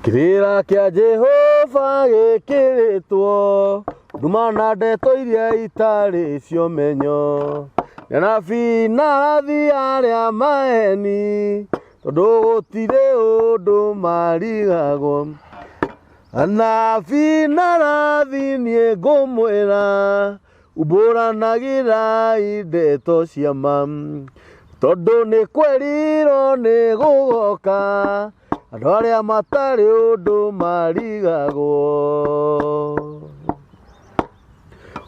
Kĩrĩra kĩa Jehova gĩkĩrĩtwo nduma na ndeto iria itarĩ cionyo. Nĩ anabii na arathi arĩa maheni tondũ gũtirĩ ũndũ marigagwo. Anabii na arathi niĩ ngũmwĩra umbũranagĩrai ndeto cia ma tondũ nĩ kwerirwo nĩ gũgoka andũ arĩa matarĩ ũndũ marigagwo.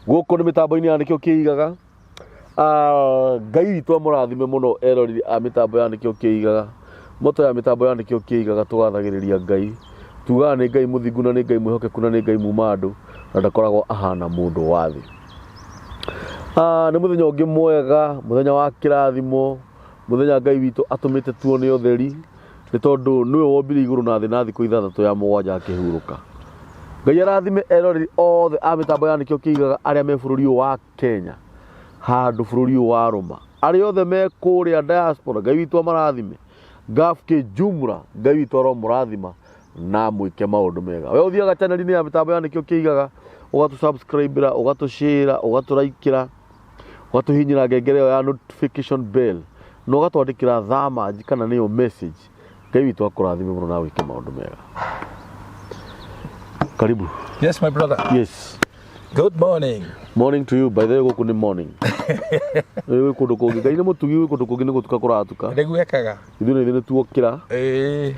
Gũkũ nĩ mĩtambo-inĩ ya Nĩkĩo Kĩigaga. Ah, Ngai witũ amũrathime mũno eroreri a mĩtambo ya Nĩkĩo Kĩigaga. Moto ya mĩtambo ya Nĩkĩo Kĩigaga tũgathagĩrĩria Ngai. Tugaga nĩ Ngai mũthingu na nĩ Ngai mwĩhokeku na nĩ Ngai muma andũ na ndakoragwo ahana mũndũ wa thĩ. Ah, nĩ mũthenya ũngĩ mwega, mũthenya wa kĩrathimo, mũthenya Ngai witũ atũmĩte tuone ũtheri nĩ tondũ nĩwe wombire igũrũ na thĩ na thikũ ithathatũ ya mũgwanja akĩhurũka. Ngai arathime eroreri othe a mĩtambo ya Nĩkĩo Kĩigaga arĩa me bũrũri ũyũ wa Kenya handũ bũrũri ũyũ wa Rũma arĩa othe me kũrĩa diaspora Ngai witũ amarathime. Gulf kĩ jumla Ngai witũ aromũrathima na mwĩke maũndũ mega. We ũthiaga channel-inĩ ya mĩtambo ya Nĩkĩo Kĩigaga ũgatũ subscribe ũgatũ share ũgatũ ũgatũhihinyĩra ngengere ĩyo ya notification bell na ũgatwandĩkĩra thamanji kana nĩyo message. Ngai witũ akũrathime mũno na wĩke maũndũ mega. Karibu. Yes, my brother. Yes. Good morning. Morning to you. By the way, gũkũ nĩ morning. Gwĩ kũndũ kũngĩ. Ngai nĩ mũtugi gwĩ kũndũ kũngĩ nĩ gũtuka kũratuka. Nĩguo ekaga. Ithuĩ nĩ ithuĩ nĩ tuokĩra Ĩĩ.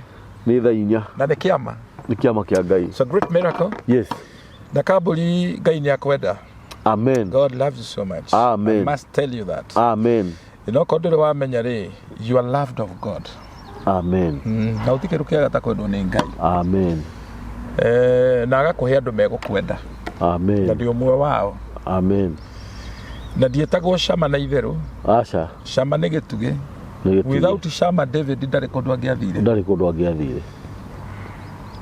nĩ thaa 4. Na nĩ kĩama. Nĩ kĩama kĩa Ngai. It's a great miracle. Yes. Na kambũri Ngai nĩ akwenda. Amen. God loves you so much. Amen. I must tell you that. Amen. You know, korwo ndũrĩ wamenya rĩ, you are loved of God. Amen. Na gũtirĩ kĩndũ kĩega ta kwendwo nĩ Ngai. Amen. Eh, na agakũhe andũ megũkwenda. Na Amen. ndĩ ũmwe wao. Amen. Na ndiĩtagwo Shama na itherũ. Aca. Shama nĩ gĩtugĩ. Nĩ gĩtugĩ. Without Shama David ndarĩ kũndũ angĩathire. Ndarĩ kũndũ angĩathire.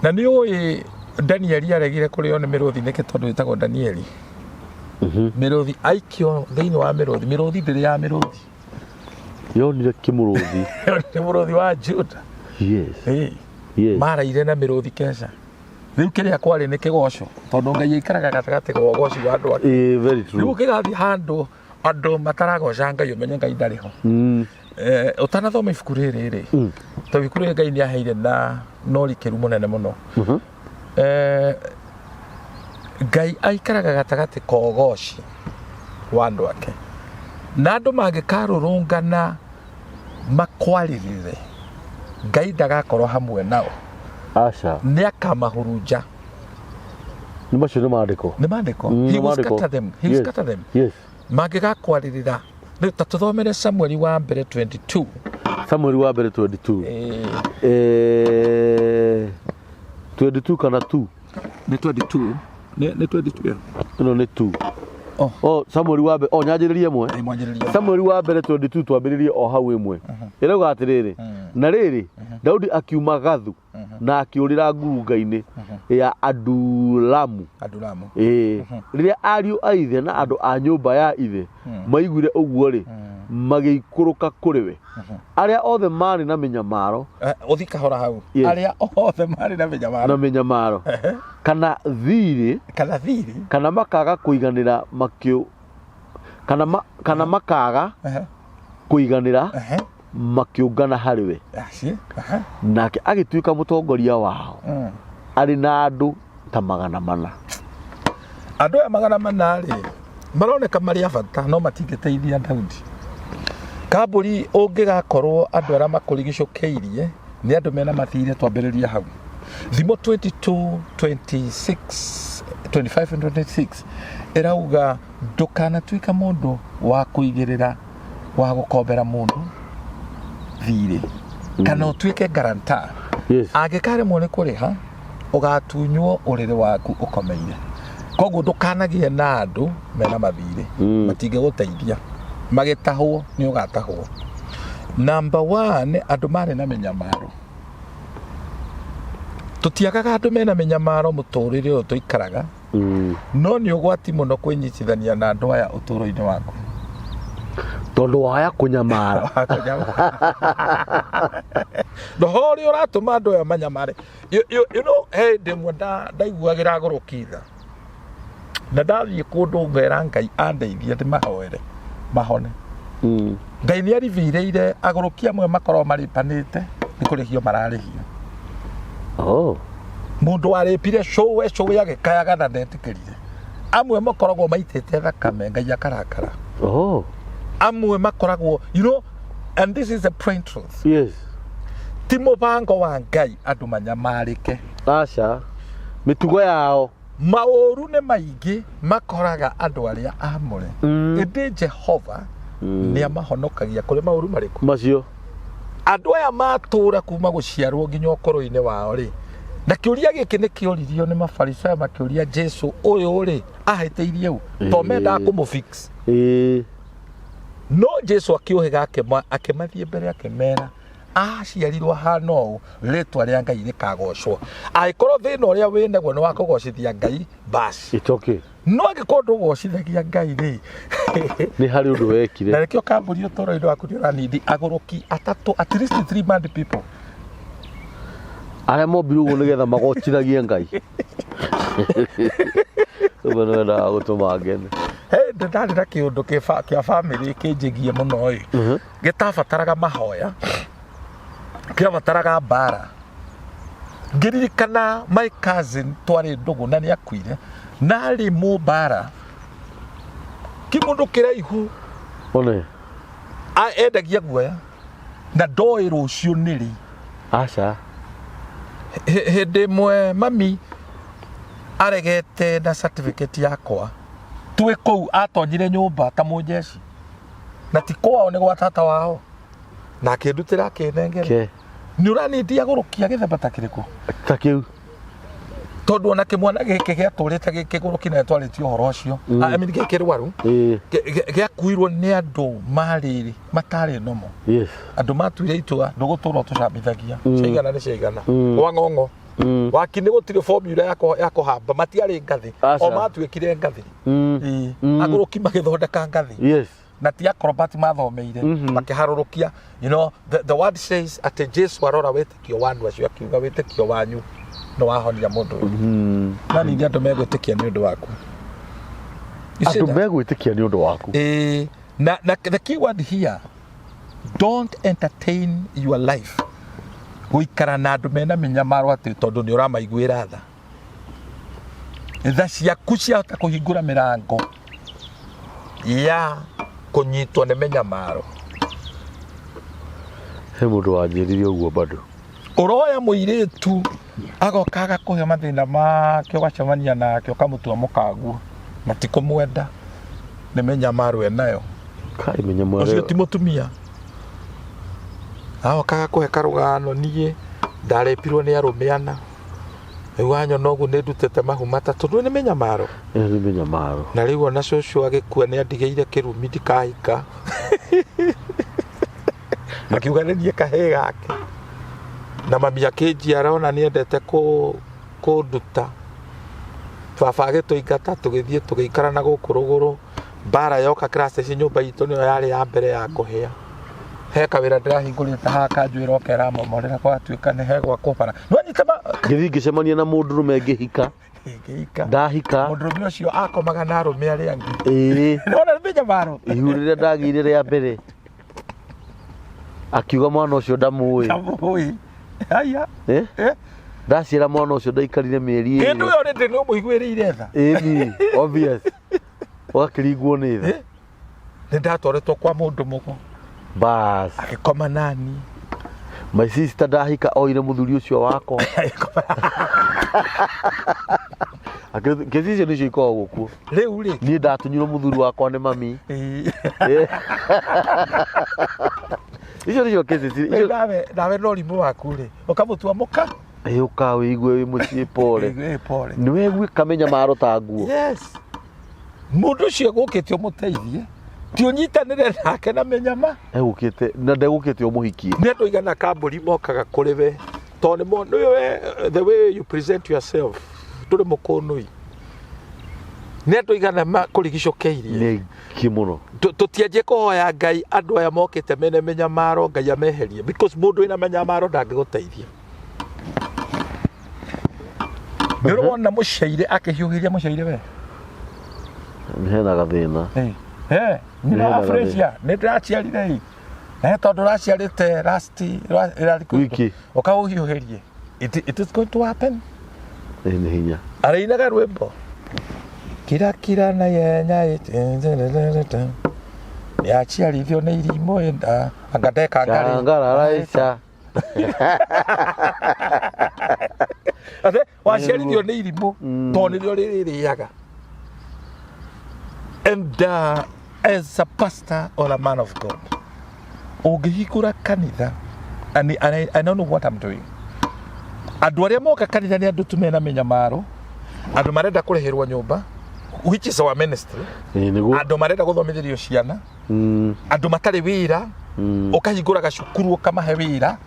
Na nĩ ũĩ Danieli aregire kũrĩo nĩ mĩrũthi nĩkĩ tondũ ĩtagwo Danieli. Mĩrũthi aikio thĩinĩ wa mĩrũthi, mĩrũthi ndĩrĩ ya mĩrũthi. Yonire kĩmũrũthi. Nĩ mũrũthi wa Juda. Yes. Ĩĩ. Yes. Maraire na mĩrũthi keca. Rĩu kĩrĩa kwarĩ nĩ kĩgoco tondũ Ngai aikaraga gatagatĩ ga ũgoci wa andũ ake. Eh, very Rĩu true. ũkĩgathiĩ handũ andũ mataragoca Ngai ũmenye Ngai ndarĩ ho. Eh, ũtanathoma ibuku rĩrĩ rĩ, tondũ ibuku rĩrĩ Ngai nĩ aheire na ũrikĩru mũnene mũno. Eh, Ngai aikaraga gatagatĩ ka ũgoci wa andũ ake na andũ mangĩkarũrũngana makwarĩrĩre Ngai ndagakorwo hamwe nao. Aca. Nĩ akamahurunja. Nĩ macio nĩ maandĩko. Nĩ maandĩko. Nĩ He will maandĩko. scatter them. He will scatter them. Yes. Mangĩgakwarĩrĩra rĩu ta tũthomere Samueli wa mbere 22. Samueli wa mbere 22. Eh, Eh, 22 kana 2? Nĩ 22. Nĩ 22. Ĩno nĩ 2. Oh. Oh, Samueli wa mbere, oh, nyanjĩrĩrie ĩmwe. Ĩ, mwanjĩrĩria. Samueli wa mbere 22 twambĩrĩrie o hau ĩmwe. Ĩrauga atĩrĩrĩ, na rĩrĩ, Daudi akiuma Gathu na akĩũrĩra ngurunga-inĩ ya Adulamu. Adulamu. Ĩĩ, rĩrĩa ariũ a ithe na andũ a nyũmba ya ithe maiguire ũguo rĩ, magĩikũrũka kũrĩ we. Arĩa othe maarĩ na mĩnyamaro. Eh, ũthi kahora hau. Yes. Arĩa othe marĩ na mĩnyamaro. Na mĩnyamaro kana thirĩ. Kana thirĩ. Kana makaga kũiganĩra makĩũ kana ma, kana makaga kũiganĩra makĩũngana harĩ we. Aci. Nake agĩtuĩka mũtongoria wao arĩ na andũ ta 400. Andũ aya 400 rĩ maroneka marĩ a bata no matingĩteithia Daudi. Kambũri ũngĩgakorwo andũ arĩa makũrigicũkĩirie nĩ andũ mena mathirĩ, twambĩrĩria hau. Thimo 22 26 25 and 26 ĩrauga ndũkanatuĩka mũndũ wa kũigĩrĩra wa gũkombera mũndũ thirĩ kana ũtuĩke guarantor. Angĩkaremwo nĩ kũrĩha ũgatunywo ũrĩrĩ waku ũkomeire. Koguo ndũkanagĩe na andũ mena mathirĩ. Matingĩgũteithia. Magĩtahwo nĩ ũgatahwo. Number one, andũ marĩ na mĩnyamaro. Tũtiagaga andũ mena mĩnyamaro mũtũrĩre ũyũ tũikaraga. No nĩ ũgwati mũno kwĩnyitithania na andũ aya ũtũũro-inĩ waku. Tondũ waya kũnyamara. Roho ũrĩa ũratũma andũ aya manyamare. You know, he hĩndĩ ĩmwe ndaiguagĩra agũrũki tha na ndathiĩ kũndũ ngera Ngai andeithie ndĩmahoere mahone. Ngai nĩ aribirĩire agũrũki amwe makoragwo marĩpanĩte nĩ kũrĩhio mararĩhio. Oh. Mũndũ warĩpire cũwe cũwe agĩkayaga na ndetĩkĩrire. Amwe makoragwo maitĩte thakame Ngai akarakara. Oh. Amwe makoragwo, you know, and this is the plain truth. Yes. Ti mũbango wa Ngai andũ manyamarĩke. Aca. Mĩtugo yao. Maũru nĩ maingĩ makoraga andũ arĩa amũre. Ĩndĩ Jehova nĩ amahonokagia kũrĩ maũru marĩkũ? Macio. Andũ aya matũra kuma gũciarwo nginya ũkũrũ-inĩ wao rĩ, na kĩũria gĩkĩ nĩ kĩoririo nĩ mafarisayo makĩũria Jesu, ũyũ rĩ ahĩtĩirie ũ? To mendaga kũmũfix. Ĩĩ. No Jesu akĩũhĩga akĩmathiĩ mbere akĩmera aciarirwo ahana ũũ, rĩtwa rĩa Ngai rĩkagocwo. Angĩkorwo thĩna ũrĩa wĩ naguo nĩ wa kũgocithia Ngai, basi. It's okay. No angĩkorwo ndũgocithagia Ngai rĩ, Nĩ harĩ ũndũ wekire. Na nĩkĩo kambuni ũtũũro-inĩ waku nĩ ũranindi agũrũki atatũ, at least three mad people. Arĩa mombirwo ũguo nĩgetha magocithagie Ngai. Ũguo nĩ wendaga gũtũma ngene. He ndĩ ndarĩ na kĩũndũ kĩa family kĩnjĩgie mũno ĩ. Gĩtabataraga mahoya, kĩabataraga mbara. Ngĩririkana my cousin twarĩ ndũgũ na nĩ akuire, na arĩ mũmbara kĩmũndũ kĩraihu. One. Endagia guoya na ndoĩ rũciũ nĩ rĩ. Aca. Hĩndĩ ĩmwe mami aregete na certificate yakwa, twĩ kũu atonyire nyũmba ta mũnjeci, na ti kwao nĩ gwa tata wao, na akĩndutĩra akĩnengera. Ke. Nĩ ũranindia gũrũkia gĩthemba ta kĩrĩkũ? Ta kĩu. Tondũ ona kĩmwana gĩkĩ gĩatũrĩte gĩkĩgũrũki na nĩtwarĩtie ũhoro ũcio. I mean, gĩkĩrwaru. Gĩakuirwo nĩ andũ marĩ matarĩ nomo. Yes. Andũ matuire itua ndũgũtũra ũtũcambithagia. Ciaigana nĩ ciaigana. Wa ng'ong'o. Waki nĩ gũtirĩ formula ya kũhamba, matiarĩ ngathĩ. Aca. O matuĩkire ngathĩ. Agũrũki magĩthondeka ngathĩ. Yes. Na ti acrobat mathomeire. Makĩharũrũkia. You know, the word says atĩ Jesu arora wĩtĩkio wa andũ acio akiuga wĩtĩkio wanyu nĩ wahonia mũndũ ũyũ. Na ningĩ andũ megwĩtĩkia nĩ ũndũ waku. You see Andũ that? megwĩtĩkia nĩ ũndũ waku. Na the key word here, don't entertain your life. Gũikara na andũ mena mĩnyamaro atĩ tondũ nĩ ũramaiguĩra tha. Tha ciaku ciahota kũhingũra mĩrango ya kũnyitwo nĩ mĩnyamaro. He mũndũ wanjĩrire ũguo bado. Ũroya mũirĩtu agoka agakũhe mathĩna make ũgacemania nake ũkamũtua mũkaguo na ti kũmwenda, nĩ mĩnyamaro enayo. Kai mĩnyamaro Ũcio ĩyo. ti mũtumia. Agoka agakũhe karũgano, niĩ ndarĩpirwo nĩ arũme ana. Rĩu wanyona ũguo nĩ ndutĩte mahu matatũ, ndũĩ nĩ mĩnyamaro. Ĩyo nĩ mĩnyamaro. Na rĩu ona cũcũ agĩkua nĩ andigĩire kĩrumi ndikahika. Akiuga nĩ niĩ kahĩĩ gake. Na mami akĩnjiara ona nĩ endete kũnduta. Baba agĩtũingata tũgĩthiĩ tũgĩikara na gũkũ rũgũrũ. Mbara yoka class ici nyũmba itũ nĩyo yarĩ ya mbere ya kũhĩa. He kawĩra ndĩrahingũrĩte haha kanjwĩra oke ĩramomorera gwatuĩka nĩ he gwakwo bara. Nĩwanyita ma- Ngĩthiĩ ngĩcemania na mũndũrũme ngĩhika. Ngĩhika. Ndahika. Mũndũrũme ũcio akomaga na arũme arĩa angĩ. Ĩĩ. Nĩwona nĩ mĩnyamaro. Ihu rĩrĩa ndagĩire rĩa mbere. Akiuga mwana ũcio ndamũĩ. Ndamũĩ. Haya. Ndaciara mwana ũcio ndaikarire mĩeri Hĩndĩ ĩrĩ. ĩyo rĩndĩ nĩ ũmũiguĩrĩire tha. Ĩni, obvious. Ũgakĩringwo nĩ tha. Nĩ ndatwarĩtwo kwa mũndũ mũgo. Bas. Agĩkoma nani. My sister ndahika oire mũthuri ũcio wakwa. Kesi icio nĩcio ikoragwo kuo. Rĩu rĩ. Niĩ ndatunyirwo mũthuri wakwa nĩ mami. Icio nĩcio kesi Rĩu nawe no ũrimũ waku rĩ, ũkamũtua mũka. Ũka wĩigue wĩ mũciĩ pole. Ĩ, pole. Nĩ wegwĩka mĩnyamaro ta nguo. Yes. Mũndũ ũcio egũkĩte ũmũteithie, ti ũnyitanĩre nake na mĩnyama. Egũkĩte, na ndegũkĩte ũmũhikie. Nĩ andũ aigana kambũri mokaga kũrĩ we, tondũ nĩ mo-, nĩ we, the way you present yourself, ndũrĩ mũkũnũi. Nĩ andũ aigana makũrigicũkĩirie? Nĩ aingĩ mũno. Tũtianjie kũhoya Ngai andũ aya mokĩte mene mĩnyamaro, Ngai ameherie, because mũndũ wĩna mĩnyamaro ndangĩgũteithia. Nĩ ũrona mũcaire akĩhiũhĩria mũcaire we? Hena gathĩna. Eh, nyina wa Nĩ Frasier nĩ ndĩraciarire ĩ. Eh, tondũ ũraciarĩte last Wiki. Ũkaũhiũhĩrie. It is going to happen. Ĩ, nĩ hinya. Arainaga rwĩmbo kira kira na yenya yaciarithio nĩ irimũ ĩnda anga ndeka ngarĩ. Ngararaica. Ate, waciarithio nĩ irimũ tondũ nĩrĩo rĩrĩrĩaga. And as a pastor or a man of God, ũngĩhingũra kanitha, and I don't know what I'm doing, andũ arĩa moka kanitha nĩ andũ tu mena mĩnyamaro, andũ marenda kũrĩhĩrwo nyũmba, which is our ministry. Ĩ, nĩguo. Andũ marenda gũthomithĩrio ciana, andũ matarĩ wĩra. Ũkahingũra gacukuru ũkamahe wĩra.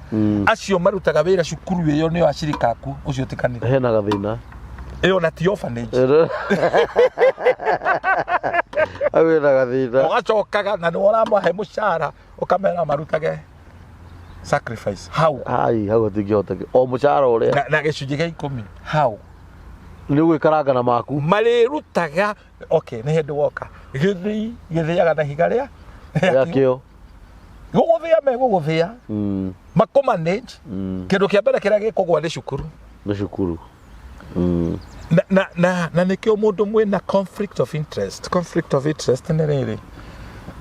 Acio marutaga wĩra cukuru ĩyo nĩo acirika aku, ũcio ti kanitha. Hena gathĩna. Ĩyo na ti orphanage. Hau hena gathĩna. Ũgacokaga na nĩ ũramahe mũcara, ũkamera marutage sacrifice hau. Ai, hau hatingĩhoteka o mũcara ũrĩa. Na gĩcunjĩ gĩa 10 hau. Nĩ ũgwĩkaranga na maku. Marĩrutaga. Okay, nĩ hĩndĩ woka gĩthĩi gĩthĩaga na ihiga rĩa gĩakĩo. Gũgũthĩa megũgũthĩa. Makũ manage. Kĩndũ kĩa mbere kĩrĩa gĩkũgwa nĩ cukuru. Nĩ cukuru. Na nĩkĩo mũndũ mwĩna conflict of interest. Conflict of interest nĩ rĩrĩ,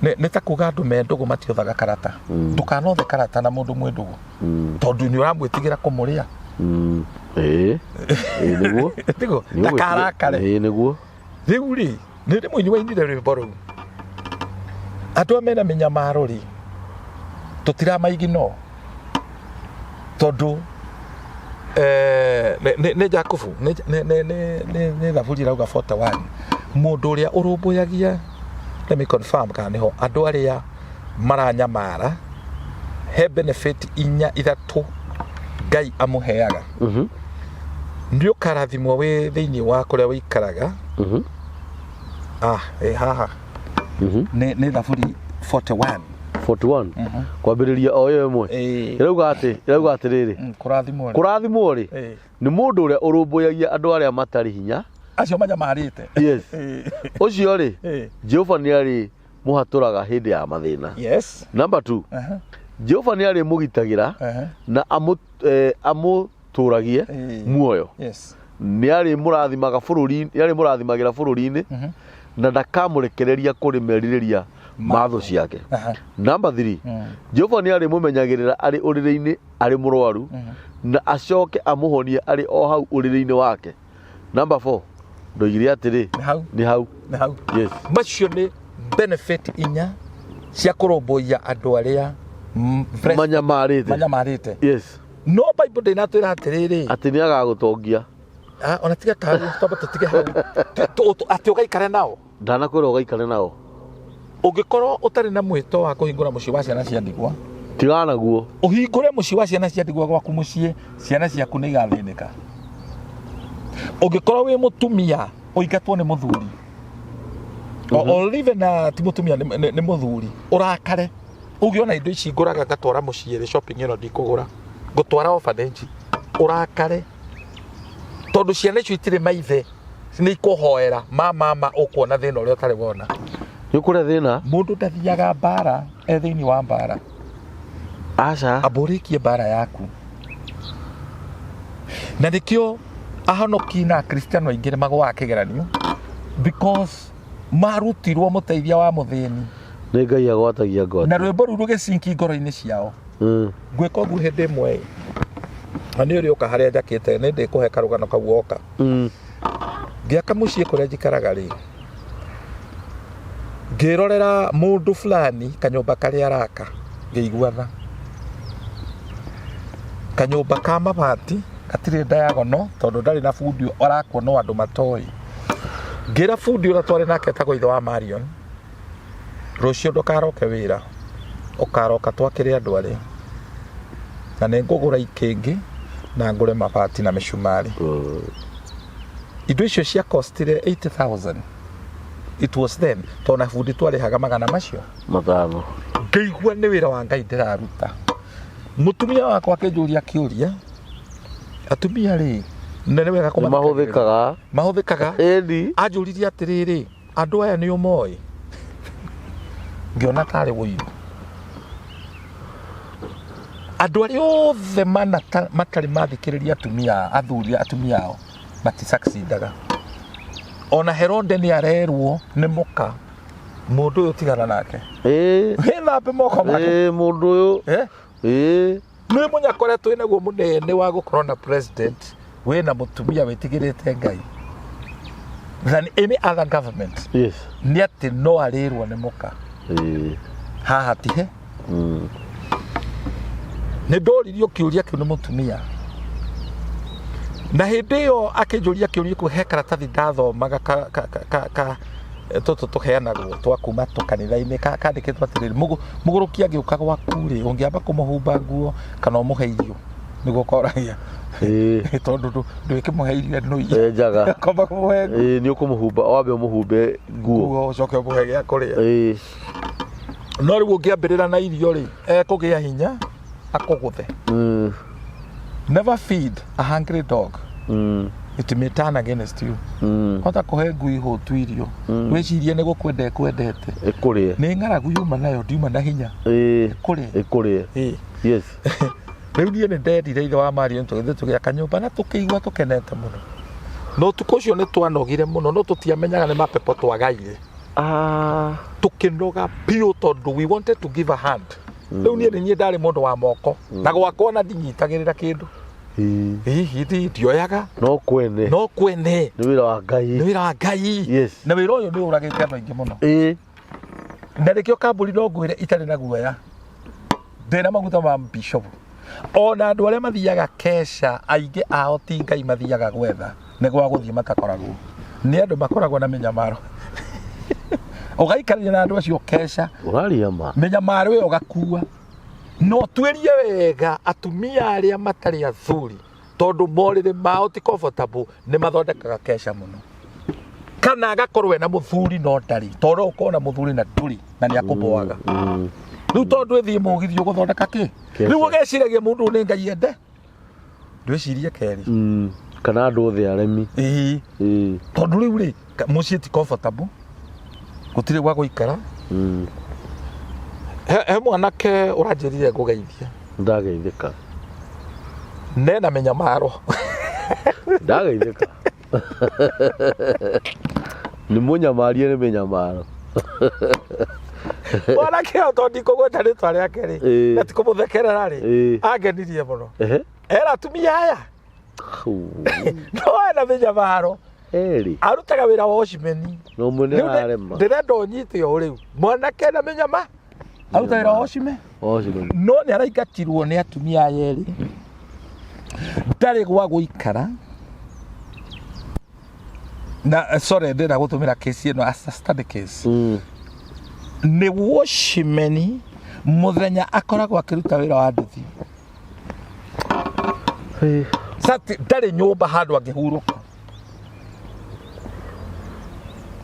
nĩ ta kuga andũ me ndũgũ matiothaga karata. Ndũkanothe karata na mũndũ mwĩ ndũgũ, tondũ nĩ ũramwĩtigĩra kũmũrĩa. Ĩ, ĩ, nĩguo. Tiguo? Nĩ ũgwĩtigĩra- Ndakarakare. Ĩ, nĩguo. Rĩu rĩ, nĩ ndĩ mũini wainire rwĩmbo rũu, andũ aya mena mĩnyamaro rĩ, tũtiramaigino, tondũ nĩ Jakubu, nĩ Thaburi ĩrauga 41, mũndũ ũrĩa ũrũmbũyagia, let me confirm kana nĩho, andũ arĩa maranyamara, he benefit inya ithatũ Ngai amũheaga. Nĩ ũkarathimwo wĩ thĩinĩ wa kũrĩa ũikaraga. Ah, ĩ haha. Nĩ Thaburi 41. 41 kwambĩrĩria o ĩyo ĩmwe. Ĩĩ. Ĩrauga atĩrĩrĩ, Kũrathimwo rĩ. Kũrathimwo rĩ, nĩ mũndũ ũrĩa ũrũmbũyagia andũ arĩa matarĩ hinya. Acio manyamarĩte. Yes. Ũcio rĩ, Jehova nĩ arĩ mũhatũraga hĩndĩ ya mathĩna. Number 2, Jehova nĩ arĩ mũgitagĩra na amũtũragie muoyo. Nĩ arĩ mũrathimaga bũrũri, nĩ arĩ mũrathimagĩra bũrũri-inĩ, na ndakamũrekereria kũrĩ merirĩria ma thũ ciake. Number 3, Jehova nĩ arĩ mũmenyagĩrĩra arĩ ũrĩrĩ-inĩ arĩ mũrwaru, na acoke amũhonie arĩ o hau ũrĩrĩ-inĩ wake. Number 4, ndoigire atĩrĩ, Nĩ hau. Nĩ hau. Nĩ hau. Yes. Macio nĩ benefit inya cia kũrũmbũiya andũ arĩa manyamarĩte. Manyamarĩte. Yes. No Bible ndĩnatwĩra atĩrĩrĩ, atĩ nĩ agagũtongia. Ah, ona tiga ta hau, twambe tũtige hau. Atĩ ũgaikare nao. Ndanakwĩra ũgaikare nao. Ũngĩkorwo ũtarĩ na mwĩto wa kũhingũra mũciĩ wa ciana cia ndigwa, tigana naguo. Ũhingũre mũciĩ wa ciana cia ndigwa gwaku mũciĩ, ciana ciaku nĩ igathĩnĩka. Ũngĩkorwo wĩ mũtumia ũingatwo nĩ mũthuri, or even na ti mũtumia, nĩ mũthuri, ũrakare ũngĩona indo ici ngũraga ngatwara mũciĩ rĩ, shopping ĩno ndikũgũra, ngũtwara orphanage, ũrakare tondũ ciana icio itirĩ maithe, nĩ ikũhoera ma mama, ũkuona thĩna ũrĩa ũtarĩ wona. Nĩ ũkũrĩa thĩna. Mũndũ ndathiaga mbara e thĩinĩ wa mbara. Aca. Amba ũrĩkie mbara yaku. Na nĩkĩo ahonoki na akristiano aingĩ nĩ magũaga kĩgeranio, because marutirwo mũteithia wa mũthĩni. Nĩ Ngai agwatagia ngwati. Na rwĩmbo rũu rũgĩcinki ngoro-inĩ ciao. Ngwĩka ũguo hĩndĩ ĩmwe, na nĩ ũrĩũka harĩa njakĩte, nĩ ndĩkũhe karũgano kau woka. Ngĩaka mũciĩ kũrĩa njikaraga rĩ, ngĩrorera mũndũ fulani kanyũmba karĩa araka, ngĩigua tha. Kanyũmba ka mabati gatirĩ diagonal, tondũ ndarĩ na bundi, arakwo no andũ matoĩ. Ngĩra bundi ũrĩa twarĩ nake etagwo ithe wa Marion, rũciũ ndũkaroke wĩra, ũkaroka twakĩre andũ arĩa, na nĩ ngũgũra ikĩngĩ na ngũre mabati na mĩcumarĩ. Indo icio cia costire 80,000. It was then tondũ na bundi twarĩhaga magana macio. Matano. Ngĩigua nĩ wĩra wa Ngai ndĩraruta. Mũtumia wakwa akĩnjũria kĩũria, atumia rĩ, na nĩ wega Nĩ kũmathikagĩrĩria. mahũthĩkaga. Mahũthĩkaga. Ĩni. Anjũririe atĩrĩrĩ, andũ aya nĩ ũmoĩ? Ngĩona tarĩ ũiru. Andũ arĩa othe matarĩ mathikĩrĩria atumia, athuri atumia ao, matisucceedaga. Ona Herode nĩ arerwo nĩ mũka, mũndũ ũyũ tigana nake. Ĩĩ. Wĩthambe moko make. Ĩĩ mũndũ ũyũ. Eh? Ĩĩ. Nĩ mũnyakore twĩ naguo mũnene wa gũkorwo na president wĩna mũtumia wĩtigĩrĩte Ngai than any other government. Yes. Nĩ atĩ no arĩrwo nĩ mũka. Ĩĩ. Haha tihe. Nĩ ndoririo kĩũria kĩu nĩ mũtumia. Na hĩndĩ ĩyo akĩnjũria kĩũria kĩu he karatathi ndathomaga ka tũtũ tũheanagwo twa kuma tũkanitha-inĩ kandĩkĩtwo atĩrĩrĩ, mũgũrũki angĩũka gwaku rĩ, ũngĩamba kũmũhumba nguo kana ũmũhe irio nĩguo ũkoragia. Ĩĩ. Tondũ ndwĩkĩmũhe irio nũi. Ĩĩ, njaga. Kwamba kũmũhe nguo. Ĩĩ, nĩ ũkũmũhumba, wambe ũmũhumbe nguo. Nguo, ũcoke ũmũhe gĩa kũrĩa. Ĩĩ. No rĩu ũngĩambĩrĩra na irio rĩ, ekũgĩa hinya akũgũthe. Never feed a hungry dog. It may turn against you. Hota kũhe ngui hũtu irio. Wĩcirie nĩ gũkwenda ĩkwendete. Ĩkũrĩe. Nĩ ng'aragu yuma nayo, ndiuma na hinya. Ĩĩ. Ĩkũrĩe. Ĩkũrĩe. Ĩĩ. Yes. Rĩu niĩ nĩ ndendire ithe wa Marion tũgĩthiĩ tũgĩaka nyũmba na tũkĩigua tũkenete mũno. Na ũtukũ ũcio nĩ twanogire mũno, no tũtiamenyaga nĩ mapepo twagaire. Tũkĩnoga biũ tondũ we wanted to give a hand. Rĩu niĩ nĩ niĩ ndarĩ mũndũ wa moko. Na gwakwa ona ndinyitagĩrĩra kĩndũ. Ĩĩ. Hihi ndioyaga. No kwene. No kwene. Nĩ wĩra wa Ngai. Nĩ wĩra wa Ngai. Yes. Na wĩra ũyũ nĩ ũragĩte andũ aingĩ mũno. Ĩĩ. Na nĩkĩo kambuni no ngwĩre itarĩ na guoya. Ndĩna maguta ma bishop. Ona andũ arĩa mathiaga kesha aingĩ ao ti Ngai mathiaga gwetha, nĩ gwa gũthiĩ matakoragwo. Nĩ andũ makoragwo na mĩnyamaro. Ũgaikarania na andũ acio kesha. Ũraria ma. Mĩnyamaro ĩyo ũgakua. No tuĩrie wega atumia arĩa matarĩ athuri tondũ morĩrĩ mao ti comfortable nĩ mathondekaga kesha mũno. Kana agakorwo ena mũthuri no ndarĩ, tondũ no ũkorwo na mũthuri na ndũrĩ na nĩ akũboaga. Rĩu tondũ ĩthiĩ mũgithi ũgũthondeka kĩ? Kesha. Rĩu ũgeciragia mũndũ ũyũ nĩ Ngai ende? Ndwĩcirie kerĩ. Kana andũ othe aremi. Ĩĩ. Ĩĩ. Tondũ rĩu rĩ, mũciĩ ti comfortable. Gũtirĩ gwa gũikara. He mwanake ũranjĩrire ngũgeithie. Ndageithĩka. Nena mĩnyamaro. Ndageithĩka. Nĩ mũnyamarie nĩ mĩnyamaro. Mwanake ũyũ tondũ ndikũgweta rĩtwa rĩake rĩ, Ĩĩ. na tikũmũthekerera rĩ, Ĩĩ. angenirie mũno. Ehe. Era atumia aya. No ena mĩnyamaro. Erĩ. Arutaga wĩra wa watchman. No ũmwe nĩ Rĩu ararema. ndĩrenda ũnyite ũũ rĩu. Mwanake na mĩnyama. Arutaga wĩra wa watchman. Watchman. No nĩ araingatirwo nĩ atumia aya erĩ. Ndarĩ gwa gũikara. Na sorry, ndĩrenda gũtũmĩra case ĩno as a study case. Nĩ watchman mũthenya akoragwo akĩruta wĩra wa nduthi. Sati ndarĩ nyũmba handũ angĩhurũka.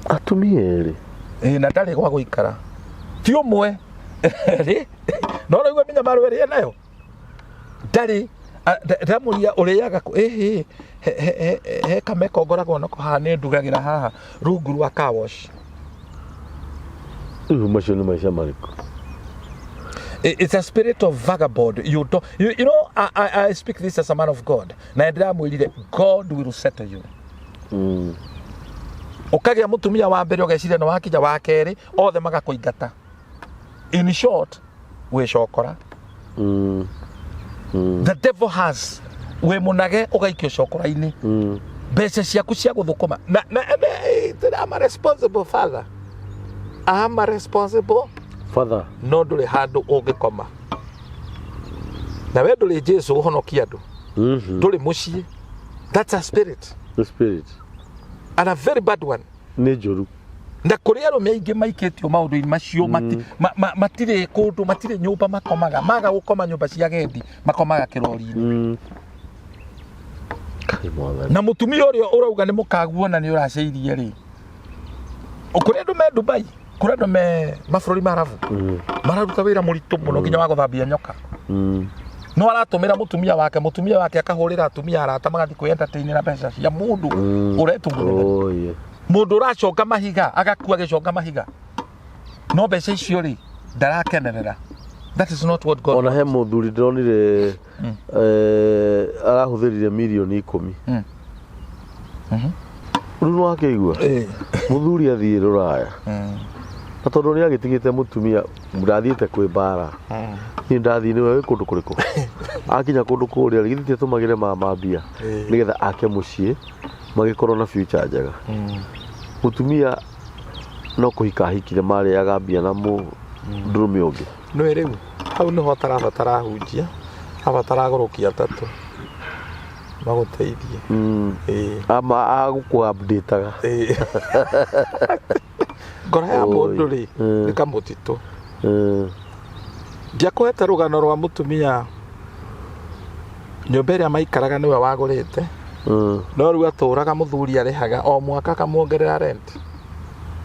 Atumia erĩ. Ĩĩ, na ndarĩ gwa gũikara. Ti ũmwe. Erĩ. No ũraigua mĩnyamaro ĩrĩa enayo? Ndarĩ. Ndamũria ũrĩaga kũ? Ĩhĩ, he kameko ngoragwo nako haha nĩ ndugagĩra haha rungu rwa car wash. Rĩu macio nĩ maica marĩkũ? It's a spirit of vagabond. You don't, you know, I speak this as a man of God. Na ndĩramwĩrire, God will settle you. Ũkagĩa mũtumia wa mbere ũgeciria nĩ wakinya wa kerĩ, othe magakũingata. In short, wĩcokora. The devil has wĩ mũnage ũgaikio cokora-inĩ. Mbeca ciaku cia gũthũkũma. Na, I'm a responsible father. I'm a responsible father. No ndũrĩ handũ ũngĩkoma. Na we ndũrĩ Jesu ũhonokia andũ. Ndũrĩ mũciĩ. That's a spirit. The spirit. And a very bad one. Nĩ njũru. Na kũrĩ arũme aingĩ maikĩtio maũndũ-inĩ macio, matirĩ kũndũ, matirĩ nyũmba makomaga. Maga gũkoma nyũmba cia agendi, makomaga kĩrori-inĩ. Kai mwathani. Na mũtumia ũrĩa ũrauga nĩ mũkaguo na nĩ ũraceirie rĩ. Kũrĩ andũ me Dubai, kũrĩ andũ me mabũrũri ma Arabu mararuta wĩra mũritũ mũno nginya wa gũthambia nyoka. No aratũmĩra mũtumia wake, mũtumia wake akahũrĩra atumia arata magathiĩ kwĩ entertain na mbeca cia mũndũ ũretwo mũnene. Oh, yeah. Mũndũ ũraconga mahiga agakua agĩconga mahiga, no mbeca icio rĩ ndarakenerera. That is not what God Ona he mũthuri ndĩronire arahũthĩrire mirioni 10. Rĩu nĩwakĩigua mũthuri athiĩ rũraya na tondũ nĩ agĩtigĩte mũtumia ndathiĩte kwĩ mbara, niĩ ndathiĩ nĩwe wĩ kũndũ kũrĩkũ, akinya kũndũ kũrĩa rĩ, githĩ ti atũmagĩre mama mbia nĩgetha ake mũciĩ magĩkorwo na future njega. Mũtumia no kũhika ahikire, marĩaga mbia na mũndũrũme ũngĩ. Nĩ rĩu hau nĩho atarabatara hunjia, abatara agũrũki atatũ magũteithie. Ama agũkũ updateaga. Ngoro ya Oi. mũndũ rĩ nĩ kamũtitũ. Ndiakũhete rũgano rwa mũtumia nyũmba ĩrĩa maikaraga nĩwe wagũrĩte, no rĩu atũraga mũthuri arĩhaga o mwaka akamwongerera rent,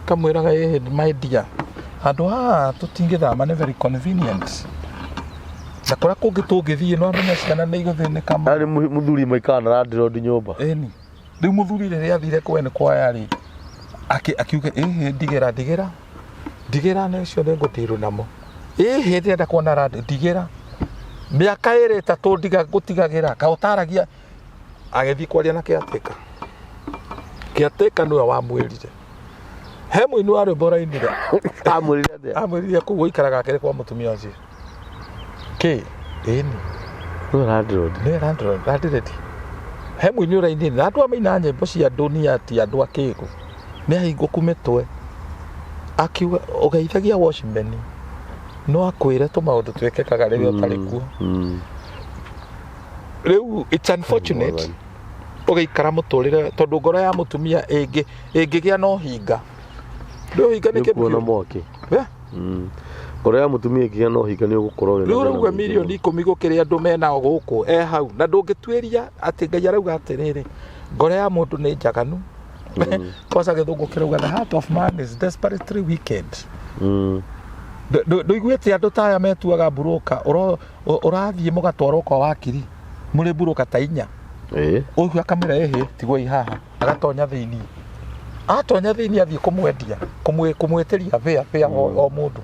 kamwĩraga, "Ĩhĩ my dear, handũ haha tũtingĩthama, nĩ very convenient na kũrĩa kũngĩ tũngĩthiĩ no amenya ciana nĩ igũthĩnĩka mũno." Arĩ mũthuri maikara na landlord nyũmba. Ĩni rĩu mũthuri rĩrĩa athire kwene kwaya rĩ, akiuga, "Ĩhĩ, ndigĩra, ndigĩra, ndigĩra, nĩ ũcio nĩ ngũtirwo namo. Ĩhĩ, ndĩrenda kuona randi, ndigĩra mĩaka ĩrĩ ĩtatũ ndiga ngũtigagĩra ka ũtaragia." Agĩthiĩ kwaria na kĩatĩka, kĩatĩka nĩwe wamwĩrire he mũini wa rwĩmbo ũrainire. Amwĩrire atĩa? Amwĩrire kũu gũikaraga akĩrĩ kwa mũtumia ũcio kĩ ĩni. Nĩwe landlord. Nĩ landlord, landlady. He mũini ũrainire na andũ amaina nyĩmbo cia ndũnia ti andũ akĩgu, nĩ ahingũku mĩtwe, akiuga ũgeithagia watchman no akwĩre tũmaũndũ twĩkĩkaga rĩrĩa ũtarĩ kuo. Rĩu it's unfortunate Mwathani. ũgĩikara mũtũrĩre tondũ ngoro ya mũtumia ĩngĩ ĩngĩgĩa na ũhinga, rĩu ũhinga nĩ Nĩ kĩndũ kuona kĩũru. mwaki. Eh? Ngoro ya mũtumia ĩngĩgĩa na ũhinga nĩ ũgũkorwo wĩna Rĩu thĩna ũrauga mũingĩ mirioni mũno. 10 gũkĩrĩ andũ menao gũkũ e hau na ndũngĩtuĩria atĩ Ngai arauga atĩrĩrĩ, ngoro ya mũndũ nĩ njaganu. Kwanza gĩthũngũ kĩrauga, "The heart of man is desperately wicked." Ndũiguĩte andũ ta aya metuaga mburũka, ũrathiĩ mũgatwarwo kwa wakiri mũrĩ mburũka ta inya? Ĩĩ. Ũguo akamwĩra, "Ĩhĩ, tigwo i haha." Agatonya thĩinĩ, atonya thĩinĩ athiĩ kũmwendia, kũmwĩtĩria bĩa bĩa o mũndũ,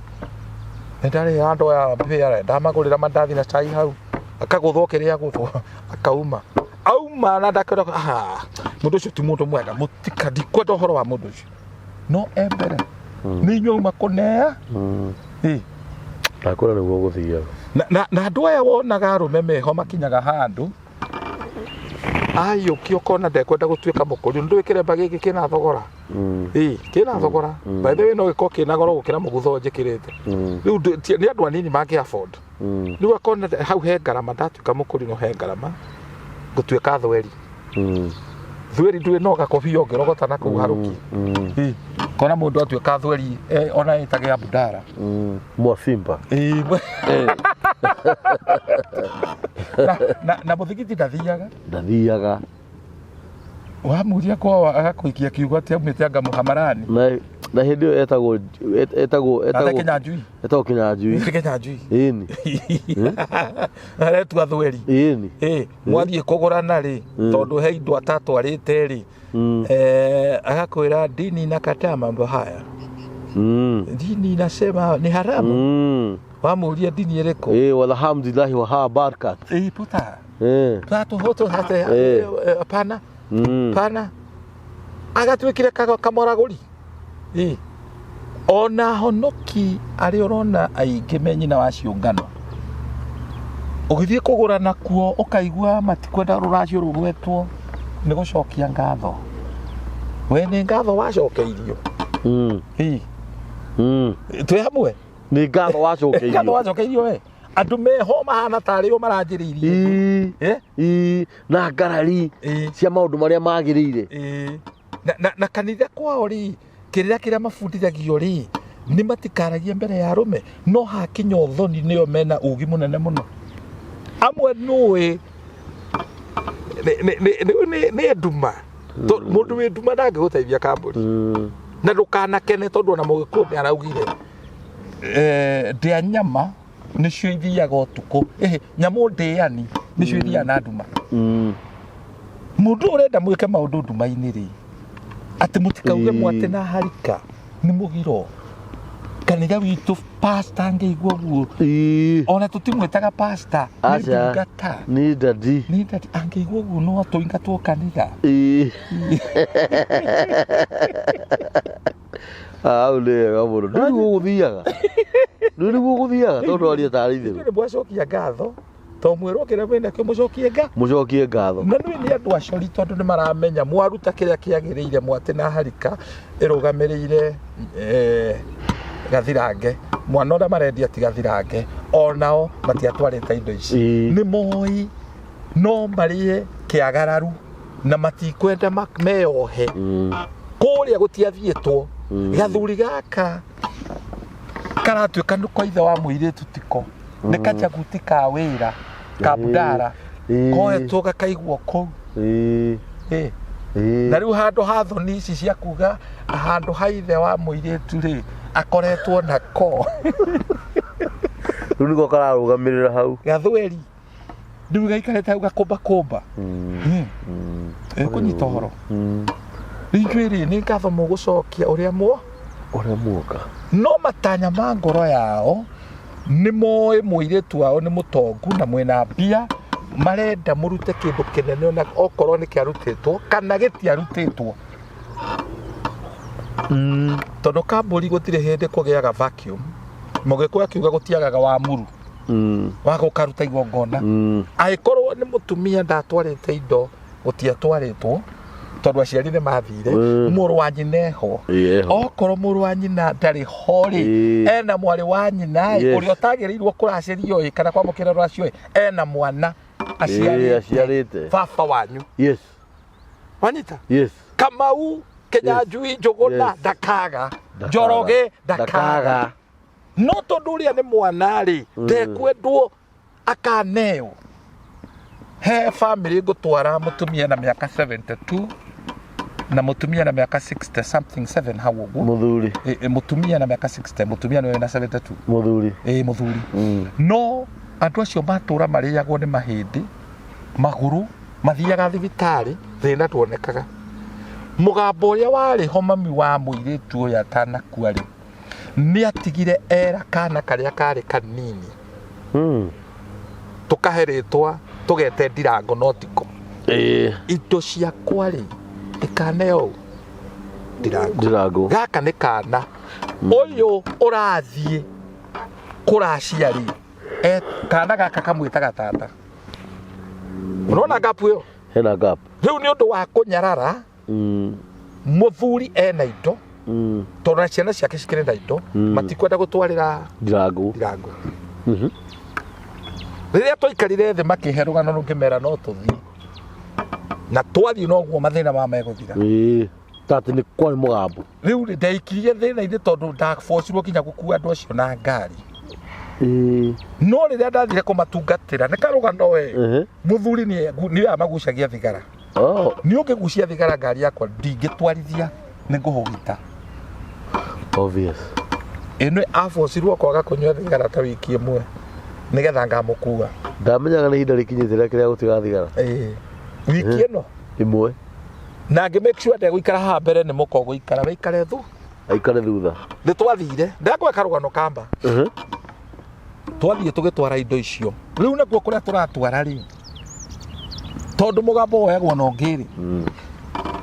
nĩ ndarĩ andũ aya bĩa, ndamagũrĩra mandathi na cai hau, akagũthwo kĩrĩa agũthwo, akauma auma na ndakwĩra, "Ah, mũndũ ũcio ti mũndũ mwega, mũtika, ndikwenda ũhoro wa mũndũ ũcio." No e mbere nĩ inyuĩ auma kũnea. Ĩ. Ndakwĩra nĩguo gũthiaga. Na andũ aya wonaga arũme meho makinyaga handũ aiyũkia ũkona ndekwenda gũtuĩka mũkũriũ, nĩ ndũĩ kĩremba gĩkĩ kĩna thogora. Ĩ, kĩna thogora. By the way, no gĩkorwo kĩna goro gũkĩra mũgutho njĩkĩrĩte. Rĩu nĩ andũ anini mangĩ afford. Rĩu akona hau he ngarama, ndatuĩka mũkũri no he ngarama ngũtuĩka thweri. Thweri ndũĩ no gakobia ũngĩrogota na kũu harũki. Ĩ, kona mũndũ atuĩka thweri, ona ĩtage abudara. Mwasimba. Ĩ, na mũthigiti ndathiaga. Ndathiaga. Wamuria kwao agakũikia kiugo atĩ aumĩte anga mũhamarani. Na hĩndĩ ĩyo etagwo etagwo Ate etagwo Kĩnyanjui. Etagwo Kĩnyanjui. Kĩnyanjui. Ĩni. Aretua thweri. Ĩni. Ĩ, mwathiĩ kũgũrana rĩ, tondũ he indo atatwarĩte rĩ, agakwĩra, "Dini inakataa mambo haya." "Dini inasema ni haramu." Wamuria dini ĩrĩkũ? Ĩ, walhamdulillahi wa ha barakat. Ĩ, puta. Eh. Tatu hate. Hapana. Pana agatuĩkire kamũragũri. Ĩ, ona honoki arĩa ũrona aingĩ me nyina wa ciũngano, ũgĩthiĩ kũgũrana kuo ũkaigua matikwenda rũracio rũgwetwo nĩ gũcokia ngatho. We nĩ ngatho wacokeirio. Ĩ. Twĩ hamwe. Nĩ ngatho ngatho wacokeirio. Wacokeirio we, andũ meho mahana tarĩ o maranjĩrĩirie. Eh? Ĩ, na ngarari cia maũndũ marĩa magĩrĩire. Ĩĩ. Na kanitha kwao rĩ, kĩrĩra kĩrĩa mabundithagio rĩ, nĩ matikaragie mbere ya arũme, no hakinya ũthoni nĩo mena ũgi mũnene mũno. Amwe nũĩ nĩ nduma. Mũndũ wĩ nduma ndangĩgũteithia kambũri. Na ndũkanakene tondũ ona mũgĩkũyũ nĩ araugire ndĩa nyama nĩcio ithiaga ũtukũ. Ĩhĩ, nyamũ ndĩani nĩcio ithiaga na nduma. Mũndũ ũrenda mwĩke maũndũ nduma-inĩ rĩ, atĩ mũtikauge mwatĩ na harika nĩ mũgiro. Kanitha witũ pastor angĩigua ũguo, ona tũtimwĩtaga pastor, nĩ Aca. ndungata. Nĩ ndadi. Nĩ ndadi, angĩigua ũguo no tũingatwo kanitha. Hau nĩ wega mũno. Rĩu nĩguo gũthiaga. Rĩu nĩguo gũthiaga tondũ aria tarĩ itherũ. Inyuĩ nĩ mwacokia ngatho to mwĩrwo kĩrĩa mwĩnakĩo mũcokie nga Mũcokie ngatho. Na nĩ nĩ andũ acori tondũ nĩ maramenya mwaruta kĩrĩa kĩagĩrĩire mwatĩ na harika ĩrũgamĩrĩire gathirange mwana ũrĩa marendia ti gathirange onao matiatwarĩte indo ici. Nĩ moĩ no marĩe kĩagararu na matikwenda meyohe. Kũrĩa gũtiathiĩtwo. Gathuri gaka karatuĩka nĩ kwa ithe wa mũirĩtu tiko nĩ kajaguti ka wĩra ka budara koetwo gakaigwo kũu. Na rĩu handũ ha thoni ici cia kuga handũ ha ithe wa mũirĩtu rĩ akoretwo nako. Rĩu nĩko kararũgamĩrĩra hau. Gathweri rĩu gaikarĩte hau gakũmbakũmba. Kũnyita ũhoro. Rĩu rĩ nĩ ngatho mũgũcokia ũrĩa mwo ũrĩa muoka. No matanya ma ngoro yao nĩ moĩ mũirĩtu wao nĩ mũtongu na mwĩna mbia, marenda mũrute kĩndũ kĩnene ona okorwo nĩ kĩarutĩtwo kana gĩtiarutĩtwo. Tondũ kambũri gũtirĩ hĩndĩ kũgĩaga vacuum. Mũgĩkũyũ akiuga gũtiagaga wa muru. Wa gũkaruta igongona. Angĩkorwo nĩ mũtumia ndatwarĩte indo gũtiatwarĩtwo tondũ aciari nĩ mathire, mũrũ wa nyina eho. Okorwo mũrũ wa nyina ndarĩ ho rĩ, ena mwarĩ wa nyina ĩ, ũrĩa ũtagĩrĩirwo kũracĩrio ĩ kana kwamũkĩra rũracio ĩ, ena mwana aciarĩte baba wanyu. Wanyita? Kamau, Kinyanjui, Njũgũna, ndakaga. Njoroge, ndakaga. No tondũ ũrĩa nĩ mwana rĩ, ndekwendwo akaneo. He family ngũtwara mũtumia na mĩaka 72 na mũtumia na mĩaka 60 something 7 hau ũguo. Mũthuri. Mũtumia na mĩaka 60, mũtumia nĩwe na 72. Mũthuri. Mũthuri. No andũ acio matũra marĩagwo nĩ mahĩndĩ, magũrũ, mathiaga thibitarĩ, thĩna ndwonekaga. Mũgambo ũrĩa warĩ ho mami wa mũirĩtu ũyũ atanakua rĩ, nĩ atigire era kana karĩa karĩ kanini. Tũkahe rĩtwa tũgete ndirango no tiko. Indo ciakwa rĩ, ikaneo ndirango. Ndirango. Gaka nĩ kana. Ũyũ ũrathiĩ kũracia rĩ, kana gaka kamwĩtaga tata. Ũrona gap ĩyo? Hena gap. Rĩu nĩ ũndũ wa kũnyarara, mũthuri ena indo, tondũ na ciana ciake cikĩrĩ na indo, matikwenda gũtwarĩra ndirango. Ndirango. Rĩrĩa twaikarire thĩ makĩhe rũgano rũngĩmera no tũthiĩ. Na twathiĩ noguo mathĩna ma megũthira. Tati nĩ kwarĩ mũgambo. Rĩu rĩ, ndeikirie thĩna-inĩ tondũ ndabocirwo nginya gũkua andũ acio na ngari. No rĩrĩa ndathire kũmatungatĩra, nĩ karũgano we. Mũthuri nĩ amagucagia thigara. Nĩ ũngĩgucia thigara ngari yakwa ndingĩtwarithia, nĩ ngũhũgita. Obvious. Ĩno abocirwo kwaga kũnyua thigara ta wiki ĩmwe nĩgetha ngamũkua. Ndamenyaga nĩ ihinda rĩkinyĩte rĩake rĩa gũtiga thigara. Wiki ĩno? Ĩmwe. Na ngĩ make sure ndegũikara haha mbere nĩ mũka ũgũikara, wĩikare thu. Aikare thutha. Nĩ twathire, ndakwe karũgano kamba. Twathiĩ tũgĩtwara indo icio. Rĩu nakuo kũrĩa tũratwara rĩ, tondũ mũgambo woyagwo na ũngĩ rĩ,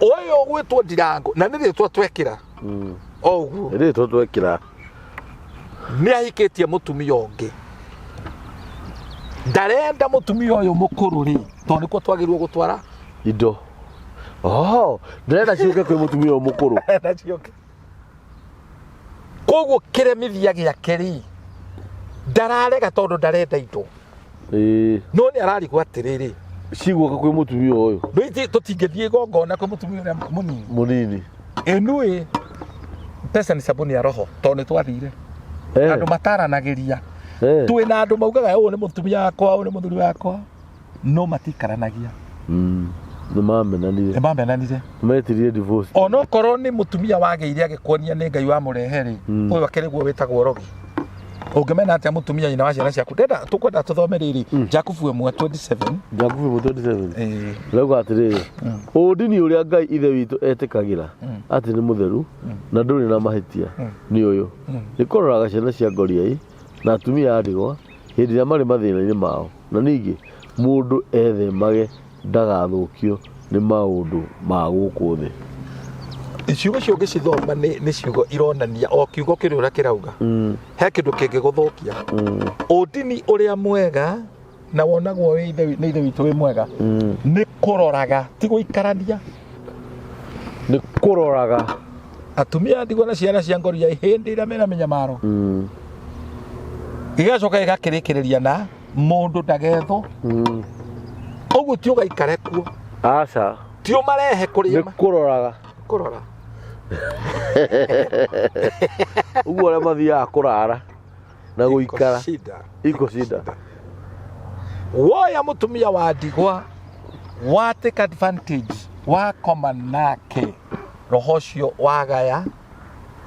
ũyũ ũgwĩtwo ndirango, na nĩ rĩtwa twekĩra. O ũguo. Nĩ rĩtwa twekĩra. Nĩ ahikĩtie mũtumia ũngĩ. Ndarenda mũtumia ũyũ mũkũrũ rĩ, tondũ nĩkuo twagĩrĩirwo gũtwara indo. Oh, ndĩrenda ciũke kwĩ mũtumia ũyũ mũkũrũ. Ndĩrenda ciũke. Koguo kĩremithia gĩake rĩ, ndararega tondũ ndarenda indo. No nĩ ararigwo atĩrĩrĩ, Cigũka kwĩ mũtumia ũyũ. Rĩu tũtingĩthiĩ igongona kwĩ mũtumia ũrĩa mũnini. Mũnini. Ĩnuĩ, pesa ni sabuni ya roho, tondũ nĩ twathire. Andũ mataranagĩria. Twĩna andũ maugaga ũyũ nĩ mũtumia wakwa, ũyũ nĩ mũthuri wakwa. No matikaranagia. Nĩ mamenanire. Nĩ mamenanire. Metirie divorce. Onokorwo nĩ mũtumia wagĩire agĩkuonia nĩ Ngai wamũrehe rĩ, ũyũ akĩrĩ guo wĩtagwo rogi. Ũngĩmena atĩa mũtumia nyina wa ciana ciaku? Ndenda tũkwenda tũthome rĩrĩ Jakubu 1:27. Jakubu 27. Ĩĩ. Rauga atĩrĩrĩ, ũndini ũrĩa Ngai ithe witũ etĩkagĩra atĩ nĩ mũtheru na ndũrĩ na mahĩtia nĩ ũyũ, nĩ kũroraga ciana cia ngoriai na atumia a ndigwa hĩndĩ ĩrĩa marĩ mathĩna-inĩ mao, na ningĩ mũndũ ethemage ndagathũkio nĩ maũndũ ma gũkũ thĩ. Ciugo icio ũngĩcithoma nĩ ciugo ironania o kiugo kĩrĩ ũrĩa kĩrauga. He kĩndũ kĩngĩgũthũkia. Ũndini ũrĩa mwega na wonagwo wĩ nĩ ithe witũ wĩ mwega nĩ kũroraga, ti gũikarania. Nĩ kũroraga atumia ndigwa na ciana cia ngoria hĩndĩ ĩrĩa mena mĩnyamaro. Gĩgacoka gĩgakĩrĩkĩrĩria na mũndũ ndagethwo. Ũguo ti ũgaikare kuo. Aca. Ti ũmarehe kũrĩa. Nĩ kũroraga. Kũrora. Ũguo arĩa mathiaga kũrara na gũikara. Shida. Iko shida. Woya mũtumia wa ndigwa, wa take advantage, wakoma nake, roho ũcio wagaya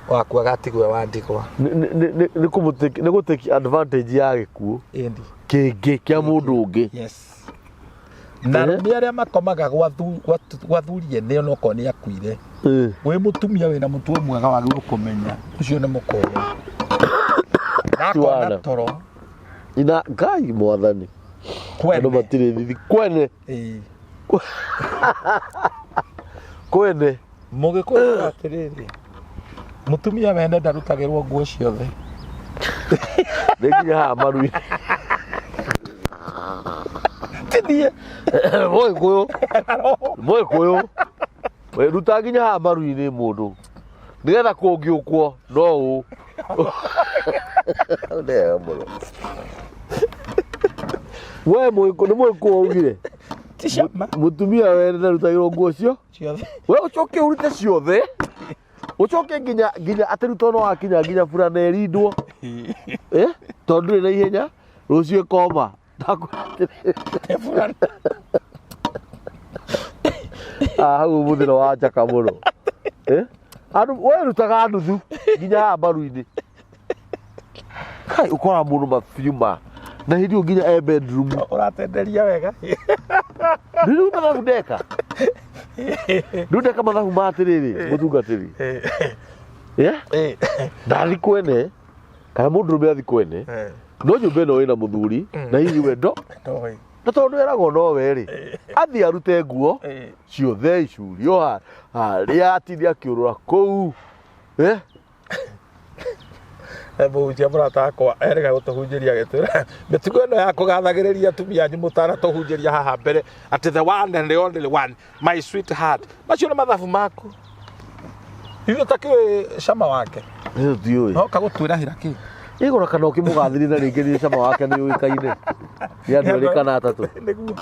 waku agatigwo wa ndigwa. Nĩ gũtake advantage ya gĩkuũ Ĩndi. kĩngĩ kĩa mũndũ ũngĩ. Yes. Na arũme arĩa makomaga gwa thuri ene onokorwo nĩ akuire. Wĩ mũtumia wĩna mũtugo mwega wagĩrĩirwo kũmenya ũcio nĩ mũkũrũ. Na akona toro. Ina Ngai mwathani. Kwene. Andũ matirĩ thithi. Kwene. Ĩĩ. Kwene. Mũgĩkũyũ atĩrĩrĩ, mũtumia wene ndarutagĩrwo nguo ciothe. Nĩ nginya haha maru-inĩ. Tithie. Mũgĩkũyũ. Mũgĩkũyũ. We ruta nginya haha maru-inĩ mũndũ. Nĩgetha kũngĩũkwo no ũ. Ndega mũno. We mũgĩkũyũ nĩ mũgĩkũyũ waugire. Ti cama. Mũtumia wene ndarutagĩrwo nguo cio. Ciothe. We ũcoke ũrute ciothe. Ũcoke nginya atĩ rĩu tondũ wakinya nginya burana ĩrindwo. Tondũ ndũrĩ na ihenya, rũciũ ĩkoma. Burana. Hau mũthĩro wa njaka mũno. Andũ, we rutaga nuthu nginya haha maru-inĩ. Kai ũkoraga mũndũ mabiuma. Na hĩndĩ ĩyo nginya e bedroom. Ũratenderia wega. Rĩu mathabu ndeka. Rĩu ndeka mathabu ma atĩrĩrĩ, mũtungatĩri. Ndathi kwene, kana mũndũrũme athi kwene, no nyũmba ĩno ĩna mũthuri, na hihi we ndo. Ndoĩ. Na tondũ eragwo no we rĩ, athiĩ arute nguo ciothe icurio harĩa atinde akĩũrũra kũu. Mũhunjia mũrata wakwa erĩga gũtũhunjĩria agĩtwĩra mĩtugo ĩno ya kũgathagĩrĩria atumia anyu mũtanatũhunjĩria haha mbere atĩ the one and the only one my sweetheart, macio nĩ mathabu maku. Ithuĩ takĩũĩ cama wake. Ithuĩ tutiũĩ. No kagũtwĩrahĩra kĩ? Igũra kana ũkĩmũgathĩrĩria na rĩngĩ nĩ cama wake nĩ ũĩkaine. Nĩ andũ erĩ kana atatũ. Nĩguo.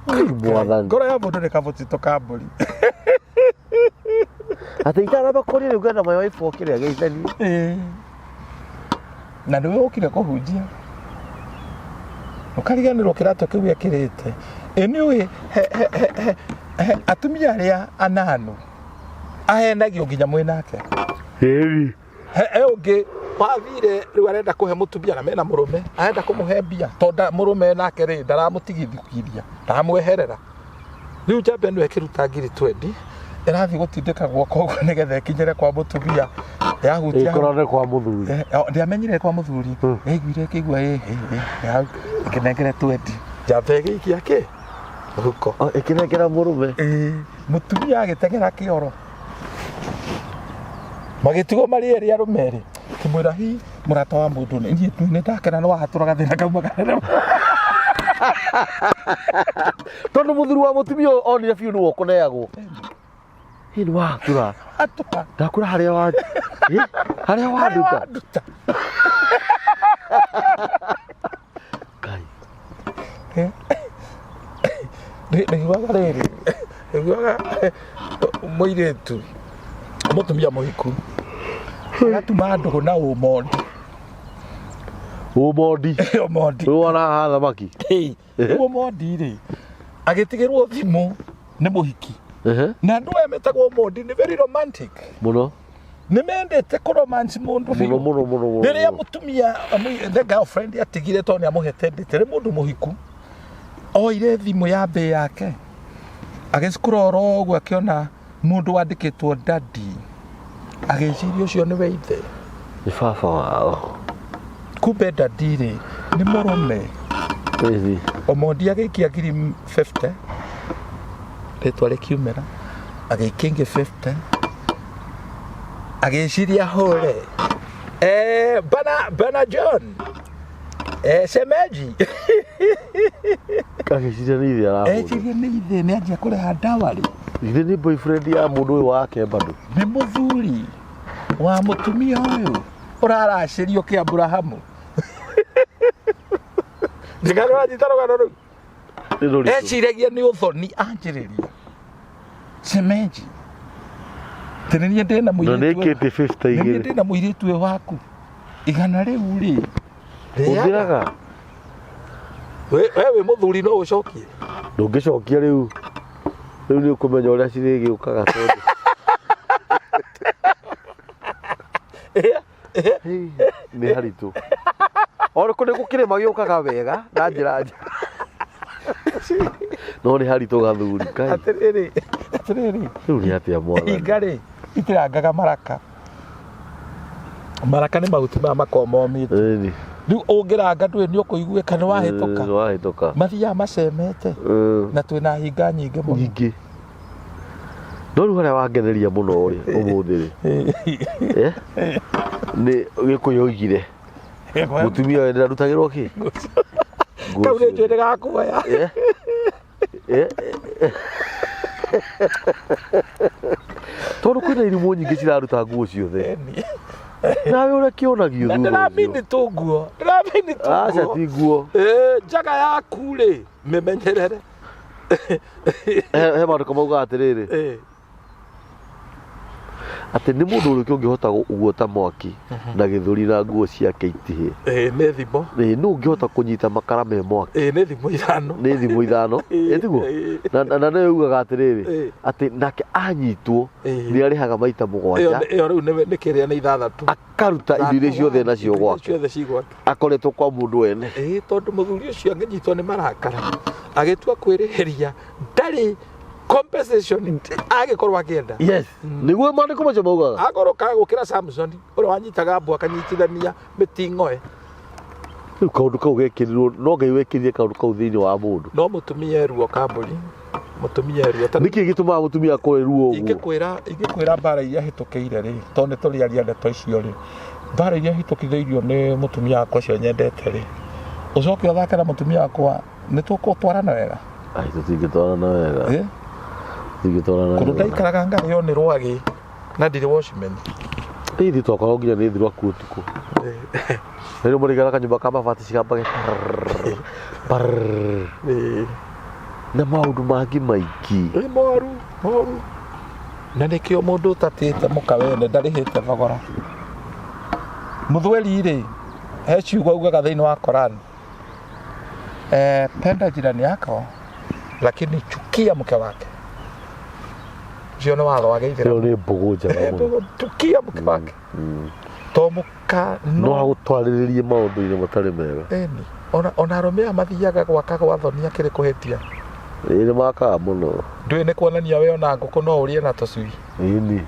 Kai mwathani. Ngoro ya mũndũ nĩ kamũtitũ ka mbũri. Atĩ itaramba kũria rĩu ngenda my wife okĩre ageithanie. Na nĩwe ũkire kũhunjia. Ũkariganĩrwo kĩratũ kĩu ekĩrĩte. Ĩ nĩũĩ he atumia arĩa ananu ahenagio nginya mwĩ nake. Ĩĩ. He ũngĩ wathire rĩu arenda kũhe mũtumia na mena mũrũme, arenda kũmũhe mbia tondũ mũrũme nake rĩ ndaramũtigithũkithia, ndaramweherera. Rĩu njamba ĩno ĩkĩruta ngiri twendi ĩrathiĩ gũtindĩka guoko ũguo nĩgetha ĩkinyĩre kwa mũtumia. Yahutia hau. Ĩkorane kwa mũthuri. Ndiamenyire kwa mũthuri. Yaiguire ĩkĩigua ĩ, ĩ, ĩ, hau ĩkĩnengere twendi. Njamba ĩgĩikia kĩ? Mũhuko. O, ĩkĩnengera mũrũme. Mũtumia agĩteng'era kĩoro. Magĩtigwo marĩ erĩ arũme erĩ. Kĩmwĩra hi mũrata wa mũndũ nĩ niĩ nĩ ndakena nĩ wahatũra gathĩna kauma kanene. Tondũ mũthuri wa mũtumia ũyũ onire biũ nĩwe ũkũneagwo. Hĩ, nĩ wahatũra. Hatũra. Ndakũra harĩa wa- Hĩ, harĩa wanduta. Harĩa wanduta. Ngai. Ndaiguaga rĩrĩ, ndaiguaga mũirĩtu, mũtumia mũhiku, agatuma ndũgũ na ũmondi. Ũmondi. Ũmondi. Ũyũ wona haha thamaki. Ĩĩ. Ũmondi rĩ, agĩtigĩrwo thimũ. Nĩ mũhiki. Ehe. Na andũ aya metagwo mondi nĩ very romantic. Mũno. Nĩ mendete kũ romance mũndũ Mũno biũ. mũno mũno mũno. Rĩrĩa mũtumia the girlfriend atigire tondũ nĩ amũhete ndĩte, nĩ mũndũ mũhiku. Oire thimũ ya mbĩ yake. Agĩcukura oro ũguo akĩona mũndũ wandĩkĩtwo daddy. Agĩciria ũcio nĩwe ithe. Nĩ baba wao. Kumbe daddy rĩ, nĩ mũrũme. Ĩthi. Omondi agĩikia 50,000 rĩtwa rĩkiumĩra, agĩikia ingĩ 50, agĩciria hũre eh, bana, bana John eh, shemeji. Agĩciria nĩ ithe arahũra. Eciria nĩ ithe, nĩ anjia kũrĩha ndawa rĩ. Ithe nĩ boyfriend ya mũndũ ũyũ wake bado. Nĩ mũthuri wa mũtumia ũyũ ũraracĩrio kĩa Aburahamu. Ndigano ũranyita rũgano rũu. Nĩ rũritũ. Eciragia nĩ ũthoni anjĩrĩria shemeji, tĩ nĩ niĩ ndĩna Na nĩ mũirĩtu ũyũ. ikĩtie 50 Nĩ niĩ igĩrĩ. ndĩna mũirĩtu ũyũ waku igana rĩu rĩ. Ũthiraga. We wĩ mũthuri no ũcokie. Ndũngĩcokia rĩu. Rĩu nĩ ũkũmenya ũrĩa cirĩgĩũkaga tondũ. Nĩ haritũ. Ona kũrĩ gũkĩrĩ magĩũkaga wega na njĩra njega. No nĩ haritũ gathuri kai. Atĩrĩrĩ, atĩrĩrĩ. Rĩu nĩ atĩa mwathani. Hinga rĩ itirangaga maraka. Maraka nĩ mahuti maya makoragwo momĩte. Ĩni. Rĩu ũngĩranga ndũĩ nĩ ũkũiguĩka nĩ wahĩtũka. Nĩ wahĩtũka. Mathiaga macemete. Na twĩna hinga nyingĩ mũno. Nyingĩ. No rĩu harĩa wangeneria mũno rĩ ũmũthĩ rĩ. Eh? Nĩ Gĩkũyũ oigire. Mũtumia ũyũ ndarutagĩrwo kĩ? Nguo Kau nĩ njũĩ ciothe. nĩ gakuoya. Eh? Eh? Tondũ kwĩna irimũ nyingĩ ciraruta nguo ciothe. Ĩni. Nawe ũrĩa kĩonagio Na thutha ndĩramini ũcio. tũnguo. Ndĩramini Aca tũnguo. ti nguo. Ĩ, njaga yaku rĩ mĩmenyerere. He maandĩko maugaga atĩrĩrĩ. Ĩ. Atĩ nĩ mũndũ ũrĩkũ ũngĩhota guota mwaki na gĩthũri na nguo ciake itihĩe. Ĩ, nĩ thimo. Ĩ, nũ ũngĩhota kũnyita makara me mwaki. Ĩ, nĩ thimo ithano. Nĩ thimũ ithano. Ĩ, Ĩ tiguo? ĩ. Na nĩyo yugaga atĩrĩrĩ. Ĩ. Atĩ nake anyitwo Ĩ. nĩ arĩhaga maita Ĩyo mũgwanja. ĩyo rĩu nĩ kĩrĩa nĩ ithathatũ. Akaruta indo iria ciothe nacio Indo iria gwake. ciothe ci gwake. Akoretwo kwa mũndũ wene. Ĩ, tondũ mũthuri ũcio angĩnyitwo nĩ marakara agĩtua kwĩrĩhĩria ndarĩ compensation agĩkorwo akĩenda. Yes. Nĩguo maandĩko macio maugaga. Akorwo kaga gũkĩra Samson ũrĩa wanyitaga mbũ akanyitithania mĩting'oe. Rĩu kaũndũ kau gekĩrirwo no Ngai wekĩrire kaũndũ kau thĩinĩ wa mũndũ. No mũtumia eruo kambũri, mũtumia eruo ta Nĩkĩ gĩtũmaga mũtumia akorwo ruo ũguo? Ingĩkwĩra ingĩkwĩra mbara iria hĩtũkĩire rĩ, tondũ nĩ tũrĩaria ndeto icio rĩ, mbara iria hĩtũkithĩirio nĩ mũtumia wakwa ũcio nyendete rĩ, ũcoke ũthake na mũtumia wakwa nĩ tũgũtwarana wega. Ai tũtingĩtwarana wega. Ĩ? Tũtingĩtwarana Kũndũ wega. ndaikaraga ngarĩo nĩ rwagĩ na ndirĩ watchman. Ithuĩ twakoragwo nginya nĩ thirwaku ũtukũ. Rĩu mũrĩgara kanyũmba ka mabati cigambage parrrr. Ĩ. Na maũndũ mangĩ maingĩ. Ĩ, moru moru. Na nĩkĩo mũndũ ũtatĩte mũka wene ndarĩhĩte thogora. Mũthweri rĩ, he ciugo augaga thĩinĩ wa Koran. Penda jirani yako lakini chukia mke wake. Ũcio nĩ watho wa Ĩyo gĩithĩramu. nĩ mbũgũ njega mũno. Chukia mke wake. To mũka No no agũtwarĩrĩrie maũndũ-inĩ matarĩ mega. ĩni. Ona arũme aya mathiaga gwaka gwa thoni akĩrĩ kũhĩtia. Ĩĩ nĩ makaga mũno. Ndũĩ nĩ kuonania we ona ngũkũ no ũrĩe na tũcui. Ĩni.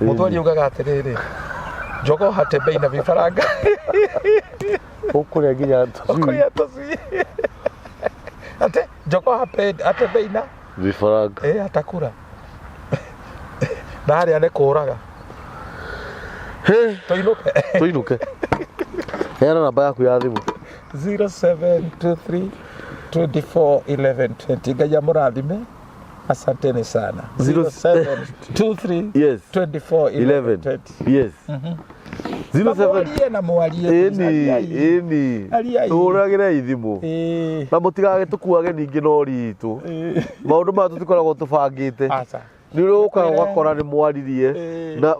Mũthweri augaga atĩrĩrĩ, jogoo hatembei na vifaranga. Ũkũrĩa nginya tũcui. Ũkũrĩa tũcui. Ate jogoo hatembei na Vifaranga. ĩ atakura. Na harĩa nĩ kũraga. Tũinũke. Tũinũke. Heana namba yaku ya thimũ. 0723 24 11 20. Ngai amũrathime. Asanteni sana. 0723 Yes. 24 11 11. 20. Yes. 07 Mwarie na mwarie. Ĩni, ĩni. Ariai. Tũhũragĩrei thimũ. Ĩĩ. Na mũtigagĩtũkuage ningĩ no ritũ. Ĩĩ. Maũndũ maya tũtikoragwo tũbangĩte. Aca. Nĩ ũrĩa ũkaga ũgakora nĩ mwaririe Ĩĩ. na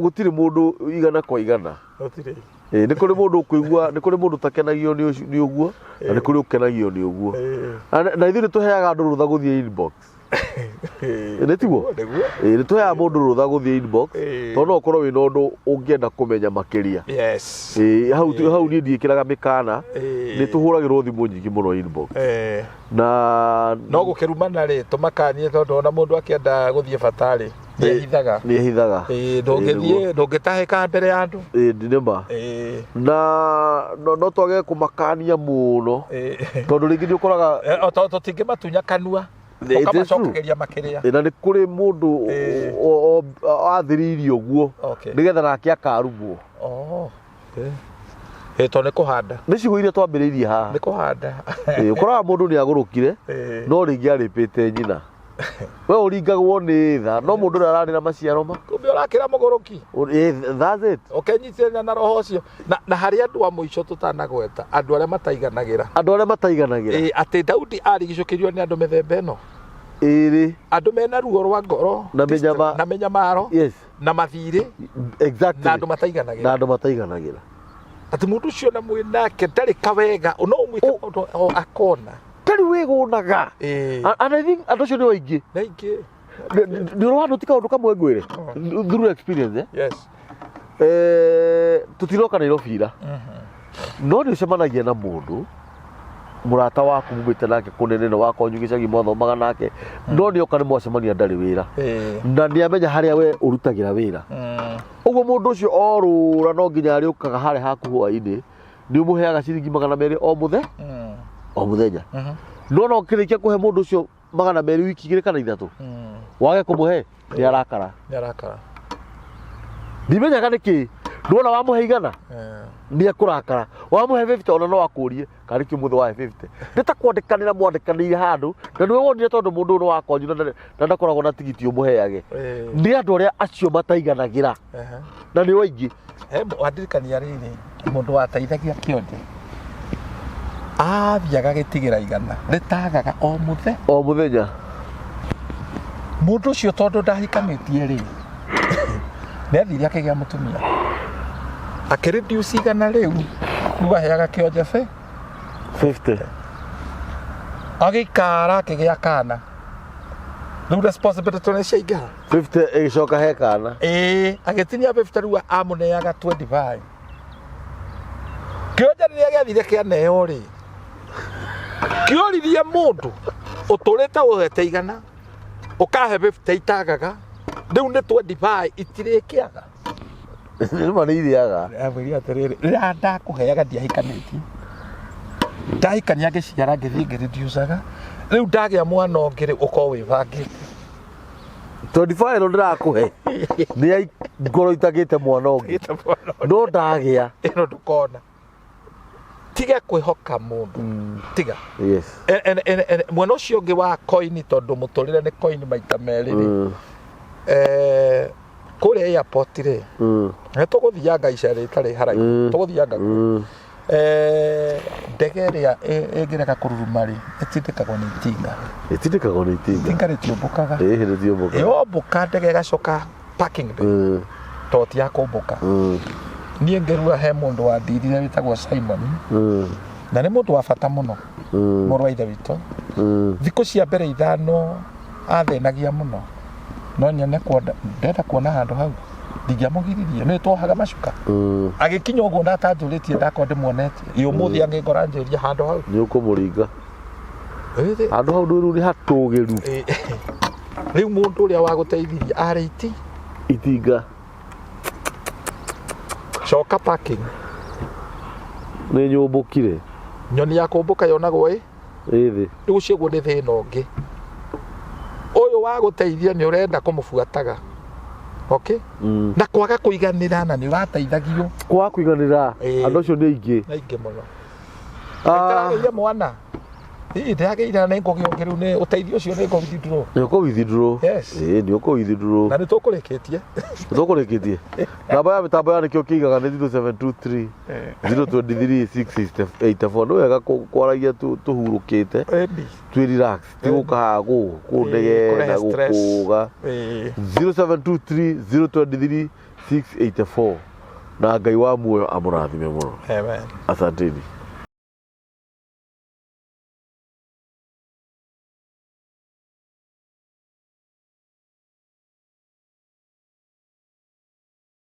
gũtirĩ mũndũ igana kwa igana. Gũtirĩ. Ĩĩ, nĩ kũrĩ mũndũ ũkũigua, nĩ kũrĩ mũndũ ũtakenagio nĩ ũguo, na nĩ kũrĩ ũkenagio nĩ ũguo. Ĩĩ. Na ithuĩ nĩ tũheaga andũ rũtha gũthiĩ inbox. Nĩ tiguo? Nĩguo. Ĩĩ, nĩ tũheaga mũndũ rũtha gũthiĩ inbox, Ĩĩ. tondũ no ũkorwo wĩna ũndũ ũngĩenda kũmenya makĩria. Yes. Ĩĩ, hau hau niĩ ndiĩkĩraga mĩkana. Ĩĩ. Nĩ tũhũragĩrwo thimũ nyingĩ mũno inbox. Eh, Na no gũkĩrumana rĩ, tũmakanie, tondũ ona mũndũ akĩenda gũthiĩ bata rĩ, nĩ ehithaga. Nĩ ehithaga. Ĩĩ, ndũngĩthiĩ, ndũngĩtahĩka mbere ya andũ. Ĩĩ, nĩ ma. Ĩĩ. Na no twage kũmakania mũno, Ĩĩ. tondũ rĩngĩ nĩ ũkoraga Eh, o tondũ tũtingĩmatunya kanua, It is true. ũkamacokagĩria makĩrĩa. Ĩ, na nĩ kũrĩ mũndũ Ĩĩ. athĩrĩirie ũguo nĩgetha nake akarumwo. Oh, okay. Ĩĩ, tondũ nĩ kũhanda. Nĩ ciugo iria twambĩrĩirie haha. Nĩ kũhanda. Ĩ, ũkoraga mũndũ nĩ agũrũkire, no rĩngĩ arĩpĩte nyina. We ũringagwo nĩ tha, no mũndũ ũrĩa ararĩra maciaro ma Kumbe ũrakĩra mũgũrũki. Ĩ, that's it. Ũkenyitĩrĩra na roho ũcio. Na harĩ andũ a mũico tũtanagweta, andũ arĩa mataiganagĩra. Andũ arĩa mataiganagĩra. Ĩĩ, atĩ Daudi arigicũkĩrio nĩ andũ mĩthemba ĩno. Ĩrĩ. Andũ mena ruo rwa ngoro. Na mĩnyama- Na mĩnyamaro. Yes. Na mathirĩ. Exactly. Na andũ mataiganagĩra. Na andũ mataiganagĩra. Atĩ mũndũ ũcio na mwĩ nake ndarĩ kawega, no ũmwĩke maũndũ o akona. Ndarĩ wĩgũnaga. Ĩĩ. And I think andũ acio nĩ aingĩ. Nĩ aingĩ. Nĩ ũrona ti kaũndũ kamwe ngwĩre through experience, eh? Yes. Tũtiroka Nairobi ira, no nĩ ũcemanagia na mũndũ mũrata waku mumĩte nake kũnene na wakwanyu gĩcagi mwathomaga nake, no nĩ oka nĩ mwacemania ndarĩ wĩra, na nĩ amenya harĩa we ũrutagĩra wĩra. Ũguo mũndũ ũcio orũra no nginya arĩũkaga harĩa haku hwainĩ, nĩ ũmũheaga ciringi 200 o mũthe o mũthenya, no no kĩrĩkia kũhe mũndũ ũcio 200 wiki 2 kana 3, wage kũmũhe nĩ arakara. Nĩ arakara. Ndimenyaga nĩkĩ. Ndwona wamũhe 100 nĩ ekũrakara, wamũhe 50 ona no akũrie kana nĩkĩ ũmũthĩ wahe 50. Nĩ ta kwandĩkanĩra mwandĩkanĩire handũ na nĩwe wonire, tondũ mũndũ ũyũ nĩ wakwanyu na ndakoragwo na tigiti ũmũheage. Nĩ andũ arĩa acio mataiganagĩra, na nĩ aingĩ. He wandirikania rĩrĩ, mũndũ wateithagia kĩonje athiaga gĩtigĩra 100 rĩtagaga o mũthe o mũthenya. Mũndũ ũcio tondũ ndahikanĩtie rĩ, nĩ athire akĩgĩa mũtumia, akĩreduce 100 rĩu, rĩu aheaga kĩonje 50. Agĩikara akĩgĩa kana, rĩu responsibility nĩ ciaingĩha. 50 ĩgĩcoka he kana. Ĩĩ, agĩtinia 50, rĩu amũneaga 25. Kĩonje rĩrĩa gĩathire kĩaneo rĩ, kĩoririe mũndũ ũtũrĩte ũhete 100 ũkahe 50 itagaga, rĩu nĩ 25 itirĩkĩaga. Nĩma nĩ irĩaga. Amwĩrire atĩrĩrĩ, rĩrĩa ndakũheaga ndiahikanĩtie, ndahikania ngĩciara ngĩthiĩ ngĩreducaga, rĩu ndagĩa mwana ũngĩ rĩ, ũkorwo wĩbangĩte. 25 ĩno ndĩrakũhe nĩ ya ngoro itagĩte mwana ũngĩ, no ndagĩa ĩno ndũkona. Tiga kwĩhoka mũndũ, tiga. Yes. Mwena ũcio ũngĩ wa koini, tondũ mũtũrĩre nĩ koini maita merĩ rĩ, kũrĩa airport rĩ, nĩ tũgũthianga ica rĩtarĩ haraihu, tũgũthianga kuo. Ndege ĩrĩa ĩngĩrega kũruruma rĩ, ĩtindĩkagwo nĩ itinga. Ĩtindĩkagwo nĩ itinga. Itinga rĩtiũmbũkaga. Ĩhĩ, rĩtiũmbũkaga. Yombũka ndege ĩgacoka parking bay, tondũ ti ya kũmbũka. Niĩ ngĩrua he mũndũ wandirire wĩtagwo Simon, na nĩ mũndũ wa bata mũno, mũrũ wa ithe witũ. Thikũ cia mbere 5 athĩnagia mũno, no nyone kuona ndenda kuona handũ hau ndingĩamũgiririe, nĩ twohaga macuka. Agĩkinya ũguo na atanjũrĩtie, ndakorwo ndĩmuonetie ĩ ũmũthĩ angĩngora anjũria handũ hau. Nĩ ũkũmũringa handũ hau rĩu nĩ hatũgĩru. Rĩu mũndũ ũrĩa wagũteithirie arĩ iti itinga. Coka parking. Nĩ nyũmbũkire. Nyoni ya kũmbũka yonagwo ĩ ĩthĩ. Rĩu ũcio guo nĩ thĩna ũngĩ. Ũyũ wa gũteithia nĩ ũrenda kũmũbuataga, okay? Na kwaga kũiganĩra, na nĩ ũrateithagio. Kwaga kũiganĩra. Ĩĩ. Andũ acio nĩ aingĩ. Na aingĩ mũno. Ndĩragĩire mwana. Hihi ndĩragĩire na nĩ ngũgĩa ũngĩ, rĩu nĩ ũteithio ũcio nĩ ngũ withdraw. Nĩ ũkũ withdraw. Yes. Ĩĩ, nĩ ũkũ withdraw. Na nĩ tũkũrĩkĩtie. Tũkũrĩkĩtie. Namba ya mĩtambo ya nĩkĩo kĩigaga nĩ 0723 023 684. Nĩ wega kwaragia tũhurũkĩte, Ĩni. twĩ relax, ti gũka haha kũnegena. Kũrehe stress. Gũkũga. Ĩĩ. 0723 023 684, na Ngai wa muoyo amũrathime mũno. Amen. Asanteni.